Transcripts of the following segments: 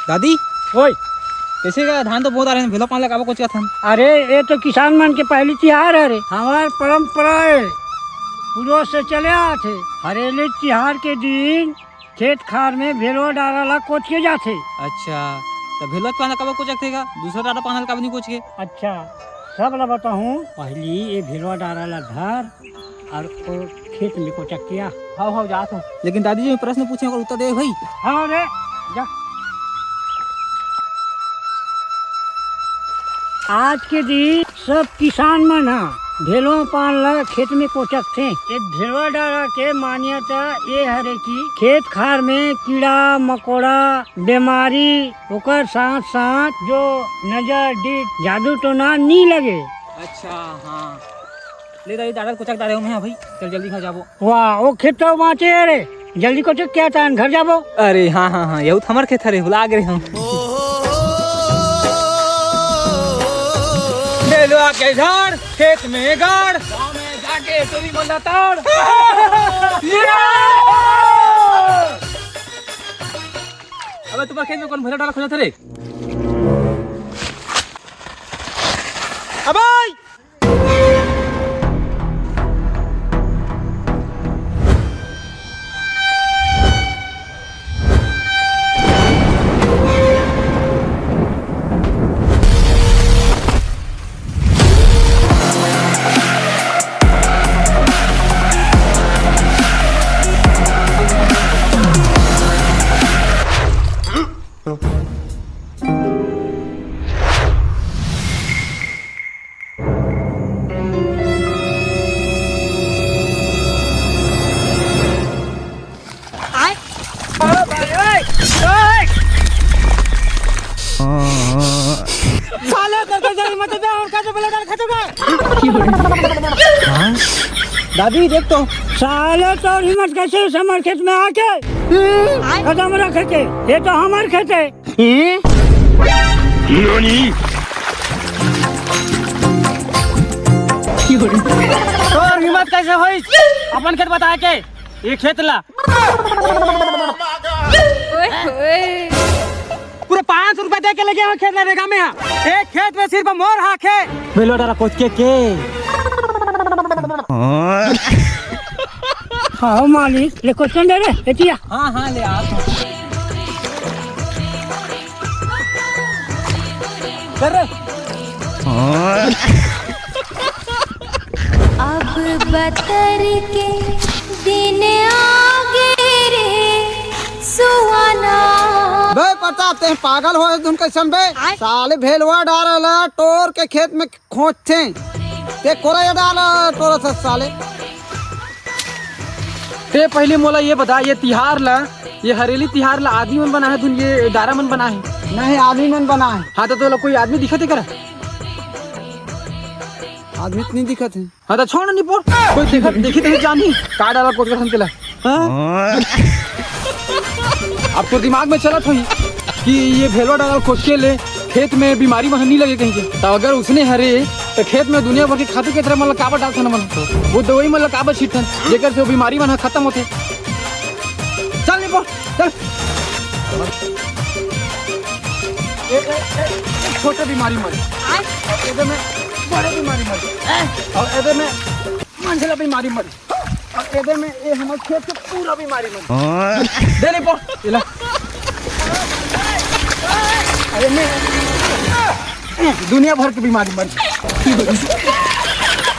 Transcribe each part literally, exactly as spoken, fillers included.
दादी, ओए। कइसे का धान तो बहुत आ रहे हैं, भेलवा पान ला काबर कोचकत हन? अरे, ये तो किसान मन के पहली तिहार हरे, हमार परंपरा है, पूर्वज से चले आत हे। हरेली तिहार के दिन खेत खार में भेलवा डारा ला कोचके जाथे। अच्छा, तो भेलवा पान ला काबर कोचकथे का? दूसरा डारा पान ला काबर नहीं कोचके? अच्छा, सब ला बताहूँ, पहली ये भेलवा डारा ला धर, अउ ओ खेत में कोचक के आ। हव, हव, जात हूँ। लेकिन दादी जी, मैं प्रश्न पूछे, ओकर उत्तर दे भाई। हाँ रे, जा। आज के दिन सब किसान मन ह भेलवा पान ला खेत में कोचकथे। ये भेलवा डारा के मान्यता ये हरे कि खेत खार में कीड़ा मकोड़ा, बीमारी, ओकर साथ साथ जो नजर, डीठ, जादू टोना नी लगे। अच्छा, हाँ। ले दाई, डारा कोचक डारे हूँ मैं, हाँ भाई, चल जल्दी घर जाबो। वाह, वो खेत तो बाँचे हे रे, जल्दी कोचक के आ, घर जाबो। अरे हाँ, हाँ, हाँ, यहू तो हमर खेत हरे, भुला गे हम। बेलवा के झाड़, खेत में गाड़, गाँव में जाके टोरी मन ला ताड़। अबे तुम्हारे खेत में कौन भैया डाला खोजा था रे? अबे साले, तेरे को जल्दी मत दे, और क्या तो बोला, डाल खा चुका है। दादी, देख तो। साले, तोर हिम्मत कैसे हमर खेत में आके कदम रखे के? ये तो हमर खेत है। तोर हिम्मत कैसे होई अपन खेत बताए के? ये खेत ला। ओए, ओए। पूरे पाँच सौ रुपए दे के लगे हो खेत ला रेगा में, हाँ। एक खेत में सिर्फ मोर हाक हे। बेलो डरा कोचके के। हाँ मालिक, ले कोचकन दे रे, एतिया। हाँ, हाँ, ले आ। कर रे। अब बतर के दिन आगे रे सुहाना। बे पता ते पागल होए धुन कैसन बे? आय। साले भेलवा डारा ला टोर के खेत में खोंचथे। ते कोरा ये डाला टोरा था साले। ते पहले मोला ये बता, ये तिहार ला, ये हरेली तिहार ला आदमी मन बनाए हे धुन ये डारा मन बनाए हे? नहीं, आदमी मन बनाए हे। हाँ, तो तोला कोई आदमी दिखत हे करा? आदमी तो नहीं दिखत हे। हाँ, तो छोड़ नहीं पोर। कोई देखत, देखी तो नहीं जानी। का डारा कोचकत हन तेला? हाँ? अब तो दिमाग में चलत होही कि ये भेलवा डारा कोचके ले खेत में बीमारी मन नहीं लगे कहीं के। तो अगर उसने हरे तो खेत में दुनिया भर के खातू के तरह मन ला काबर डालथन मन? वो दवाई मन ला काबर छीटथन जेकर से वो बीमारी मन ह खत्म होथे? चल निपो, चल। ए, ए, ए, ए, छोटे बीमारी मरे। आय। और एदे में बड़े बीमारी मरे। ए, और एदे में मंझला बीमारी मरे। और एदे में ए हमर खेत के पूरा बीमारी मरे। दे निपो, इला। अरे मैं दुनिया भर के बीमारी मरे।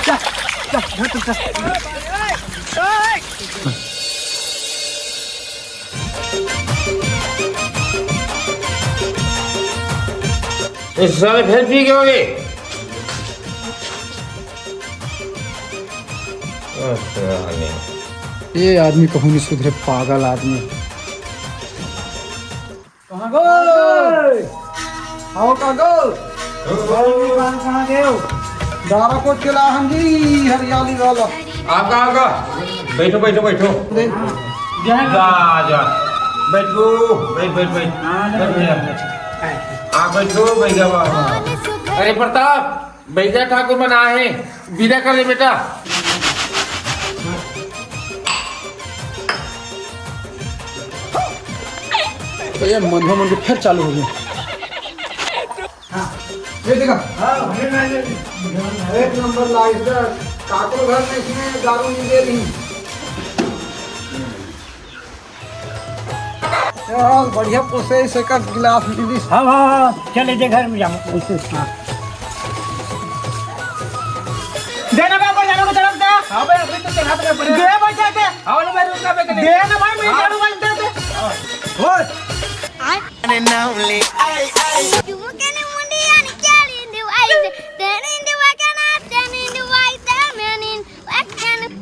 चल, चल, घर पे चल। इस साले फिर पी गए होंगे। अच्छा, नहीं। ये आदमी कहूँ नहीं सुधरे, पागल आदमी। कहाँ गो? आओ का गो? कहाँ गए हो? डारा कोचके ला हन जी, हरियाली वाला। आगा, आगा। बैठो, बैठो, बैठो। दे। जा, जा। बैठो, बैठ, बैठ, बैठ। बैठ, बैठ। हाँ, बैठो, बैठ जा, वाह, वाह। अरे प्रताप, बैजा ठाकुर मन आए हे, विदा कर ले बेटा। तो ये मंझो मन के फिर चालू हो गया। हाँ, ये देखा। हाँ, भले ना, ये एक नंबर लाइट का, काको घर में इसमें दारू नहीं दे रही। यार, बढ़िया पोसे से का गिलास मिली। हाँ, हाँ, हाँ, चल, ले जे घर में जाओ। ऐसे, हाँ। देना बे, ऊपर जाने को चढ़ा दे। हाँ भाई, अभी तो चढ़ा दे, बड़े। दे भाई, जाते। हाँ, लो भाई, रुक ना, बे, दे ना भाई, मैं हाँ। झाड़ू मार देते। हाँ। ओए।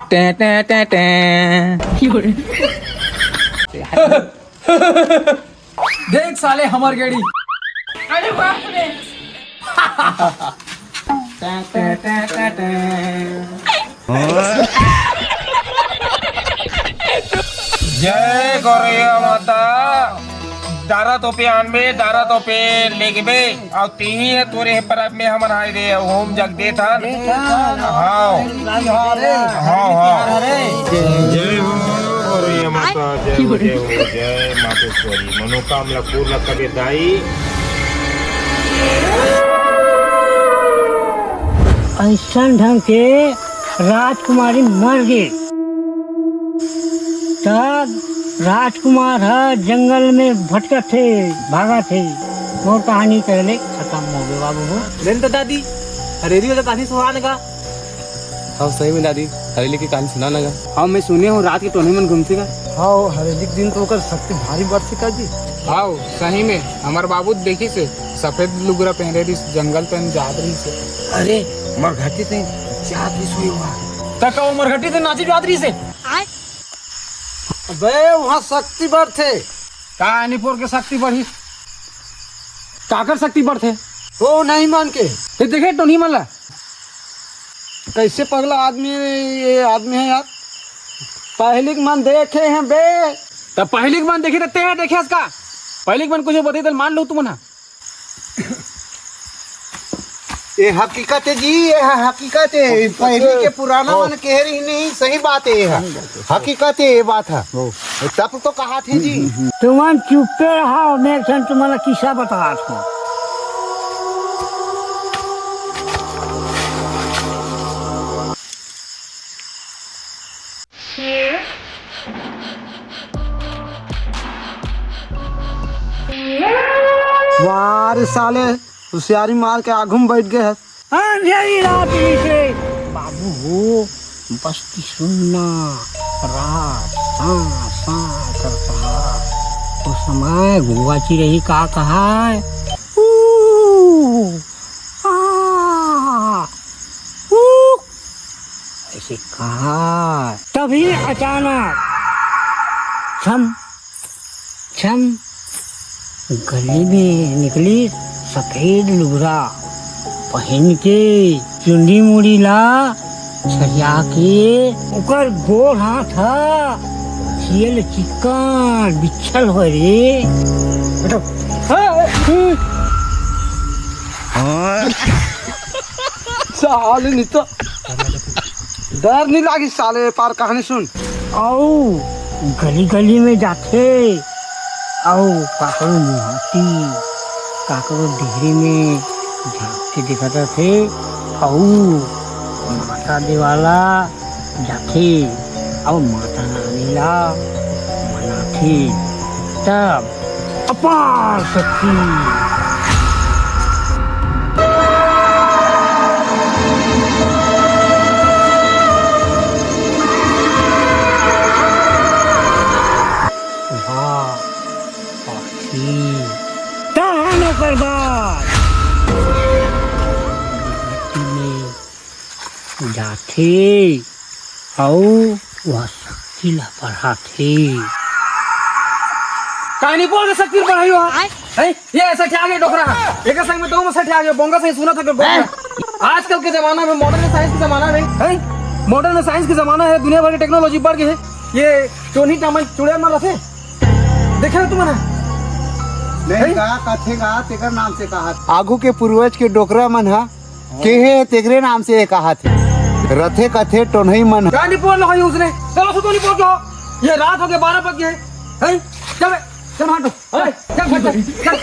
टें, टें, टें, टें। देख साले हमर गेड़ी। अरे बाप रे। टें, टें, टें, टें, टें। जय गौरैया माता। डारा तो पे आनबे, डारा तो पे लेगबे, अउ तिही है तोरे हे परब में हमन आए रे, अउ होम जग देथन। देथन। हाँ। राजहारे। हाँ, हाँ। राजहारे। जय हो गौरैया माता, जय हो, जय हो, जय मातेश्वरी, मनोकामना पूर्ण करे दाई। अइसन ढंग के राजकुमारी मर गे। तब राजकुमार ह जंगल में भटकत हे, भागत हे। मोर कहानी तहले खतम हो गे बाबू हो। नहीं तो दादी, हरेली वाला कहानी सुना ना गा। हाँ, सही में दादी, हरेली की कहानी सुना ना गा। हाँ, मैं सुने हूँ रात के टोनही मन घूमथे गा। हाँ, हरेली के दिन तो ओकर शक्ति भारी बढ़थे का जी। हाँ, सही में, हमार बाबू देखिस हे, सफेद लुगरा पहने रहिस, जंगल तन जात रहिस हे। अरे, मरघटी से जात रहिस होही हुआ। त का वो मरघटी से नाचे जात रहिस हे? अबे, वहाँ शक्ति बढ़थे। का निपोर के शक्ति बढ़ी? काकर शक्ति बढ़थे? वो नहीं मान के। ये देखे टोनही मन ला। कैसे पगला आदमी ये आदमी है यार? पहली के मन देखे हैं बे। त पहली के मन देखी त तें देखे हस का? पहली के मन कुछ बताही त मान लो तुमन ह। ये हकीकत है जी, ये ह-, हकीकत है। हकीकत पहली है। के पुराना हो। मन कहे रही नहीं, सही बात है ये ह। सही बात है। हकीकत है ये बात है। हो। तब तो कहा थे जी। तुमन चुप्पे रहा, मैं एक ठन तुमन ला किस्सा बतात हूँ। वाह रे साले, होशियारी मार के आगू में बैठ गए है। अंधेरी रात से बाबू हो, बस्ती सुन्ना, रात सा सा करत रहा। ओ समय गुवाची रही का कहा है? ऊ, आ, ऊ, ऐसे कहा। तभी अचानक छम छम गली में निकली सफेद लुगरा पहन के, चुंदी मुड़ी ला सरिया के, ओकर गोड़ हाथ ह सियल चिक्कन बिछल होय रे। बेटा, हाँ। साले नितो डर नहीं लागी साले, पार कहानी सुन। अउ गली गली में जाथे, अउ काकरो मुहाटी, काकरो डेहरी में झांक के देखत रथे, अउ माता देवाला जाथे, अउ माता रानी ला मनाथे, तब अपार शक्ति। वाह, पाखी। तहन ओकर बाद धरती में जाथे अउ वह शक्ति ला बढ़ाथे। काहे नहीं बोल के शक्ति बढ़ाई हो? हैं? ये ऐसा क्या आगे डोकरा है? एक संग में दो में से क्या आगे बोंगा से सुना था कि बोंगा। आजकल के जमाना में, मॉडर्न साइंस के जमाना में, हैं? मॉडर्न साइंस के जमाना है, दुनिया भर की टेक्नोलॉजी बढ़ गई है। ये टोनी टामन चुड़ैल मन रथे। देखे हो तुमन? नहीं हैं? का कथे का तेकर नाम से कहा। आगू के पूर्वज के डोकरा मन हा केहे तेकरे नाम से ये कहा थे। रथे कथे टोनही मन। क्या नहीं बोल रहा है उसने? चलो सुतो नहीं बोल रहा। ये रात हो गई, बारह बज गए। हैं? चल बे। चल भाटो, ओए, चल, चल, चल,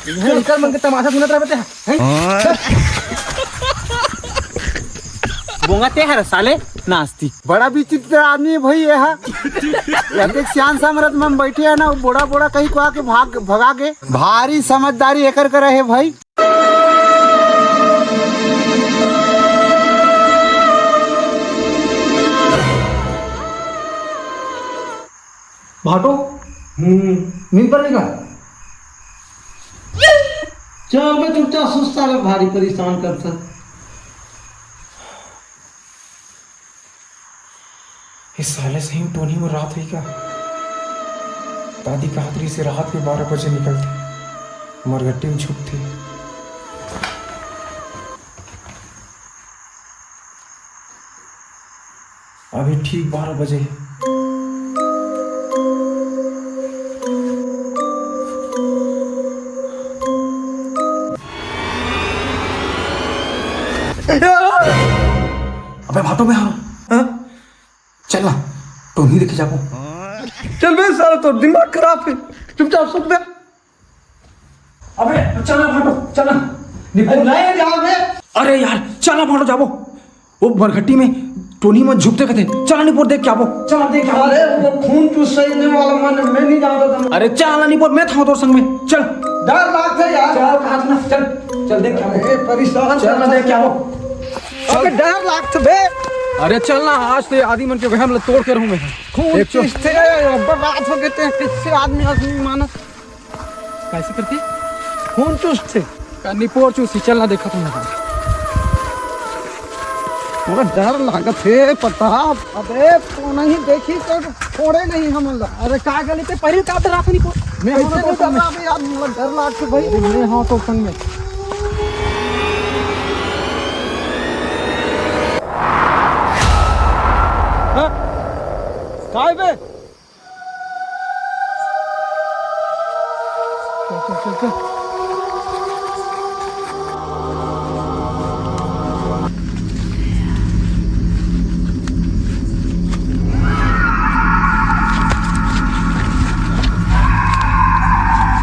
चल, चल, मन के तमाशा सुनत रहबे ते, हैं? चल। बोंगा ते हर साले नास्तिक। बड़ा विचित्र आदमी है भाई ये हा। एक सियान समरत में बैठे है ना, वो बूढ़ा बूढ़ा कहीं को आके भाग, भगा के। भारी समझदारी एकर कर रहे भाई। भाटो, हम्म। नींद पड़ गई का? चल बे चुपचाप सुस्ता रे, भारी परेशान करता। इस साले सही टोनी में रात हुई का? दादी कहात रही से रात के बारह बजे निकलते, मरघट्टी में छुपते। अभी ठीक बारह बजे हे। अबे भाटो में हाँ, हाँ? चल ना, टोनी देखे जाबो। चल बे साला, तो दिमाग खराब है, चुपचाप सुत बे। अबे चल ना भाटो, चल ना। निपोर अरे नहीं जाओ बे। अरे यार, चल ना भाटो जाबो। वो मरघट्टी में टोनी मन छुपते कथे। चल ना निपोर देख के आबो। चल ना देख के आबो। अरे वो खून चूसने वाला मन मैं नहीं जानता था। अरे चल ना निपोर, मैं था तोर संग में। चल। डर लागथे यार। चल कहा ना, चल। चल देख के आबो। अरे परेशान चल ना देख के आबो। अबे डर लागथे बे। अरे चल ना, आज तो ये आदि मन के वहम ला तोड़ के रहूं मैं। खून एक तो चूसथे, अब रात हो गए ते, कैसे आदमी आदमी मानस? कैसे करके? खून चूसथे। का निपोर चूसी, चल ना देखा तुम यहाँ। मोला डर लागत हे प्रताप। अबे तो नहीं देखी तो छोड़े नहीं हमन ला। अरे का गली ते पहली का डरा था निपोर? मैं कैसे हूँ तो नहीं संग में। डरा बे यार, मोला डर लागत हे भाई। अरे मैं हूँ तो संग में। हाँ? काय बे? चल, चल, चल, चल।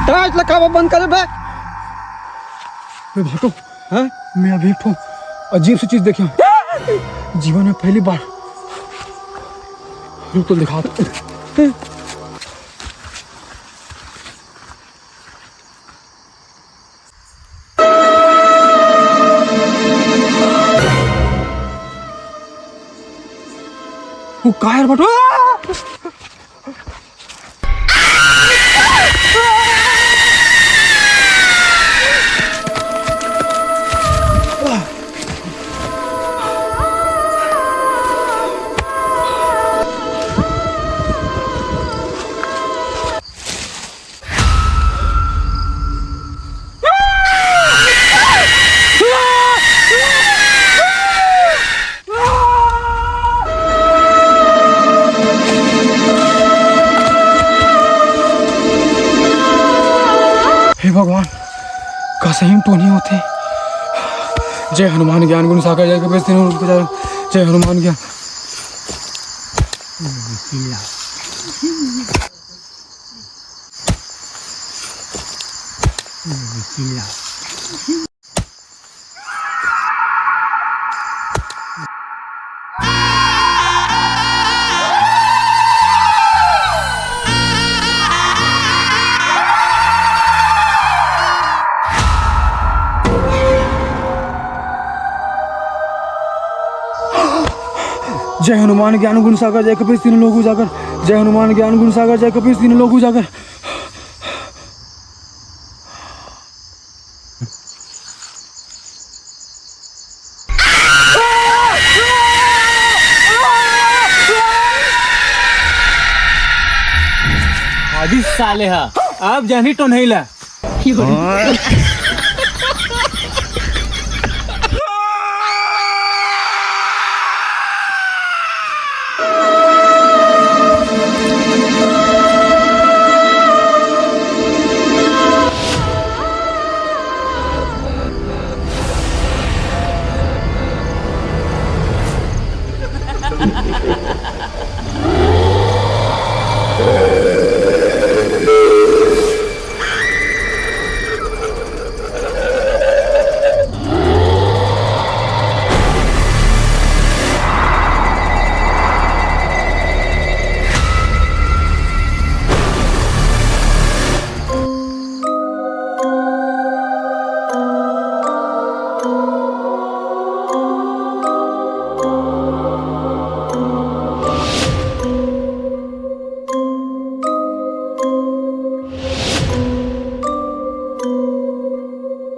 टॉर्च लगावा बंद कर बे। ए भाटो, हैं? मैं अभी एक ठो अजीब सी चीज देखे हूँ। जीवन में पहली बार। रुक तो दिखा। वो का यार भाटो? हे भगवान, का सही में टोनी होथे? जय हनुमान ज्ञान गुण सागर जय कपीस तीनों लोक उजागर। जय हनुमान ज्ञान। जय हनुमान ज्ञान गुण सागर जय कपीस तीनों लोक उजागर। जय हनुमान ज्ञान गुण सागर जय कपीस तीनों लोक उजागर। अभी साले हा, अब जानी टोनही ला।